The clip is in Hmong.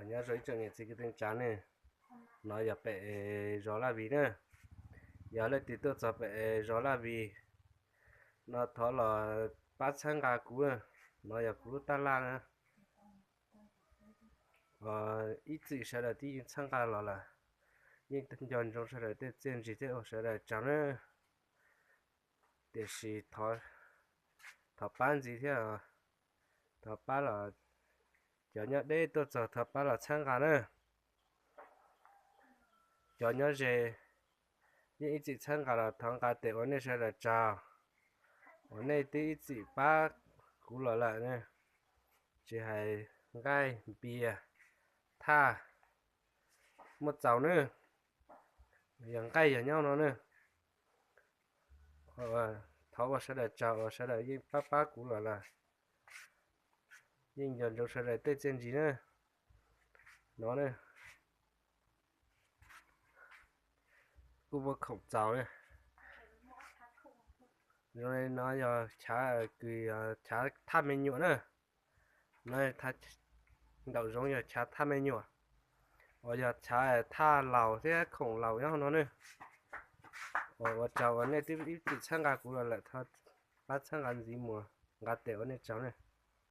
Nyob zoo ib tsoom niam txiv kwv tij neej tsa ne, no yog pem zos Laj Vim na. Yog leej twg tuaj txog pem zos Laj Vim no thov los pab txhawb nqa kuv na. No yog kuv lub tab laj na. Ib txwm sawv daws twb yeej txhawb nqa los lawm, yeej nco ntsoov sawv daws tej txiaj ntsig thiab ua sawv daws tsaug na. Tiam sis thov pab ntxiv thiab, thov pab los, cov nyob deb tuaj txog thov pab los txhawb nqa na. Cov nyob ze yeej ib txwm txhawb nqa los thov nqa tes ua nej sawv daws tsaug uas nej twb ib txwm pab kuv los lawm na. Tsis hais nqaij npias thaj muaj txaus na, yog nqaij yog nyob no na. Thov ua sawv daws tsaug uas sawv daws yeej pab pab kuv los lawm, yeej nco ntsoov sawv daws tej txiaj ntsig na. No ne, kuj muaj khoom txaus na. Zoo li no yog chav kws, chav thaj me nyuam na. No, nraum zoov yog chav thaj me nyuam uas yog chav thaj laus thiab khoom laus nyob hauv no ne. Ua tsaug uas nej twb ib txwm txhawb nqa kuv los lawm, thov pab txhawb nqa ntxiv mus, nqa tes ua nej tsaug ne.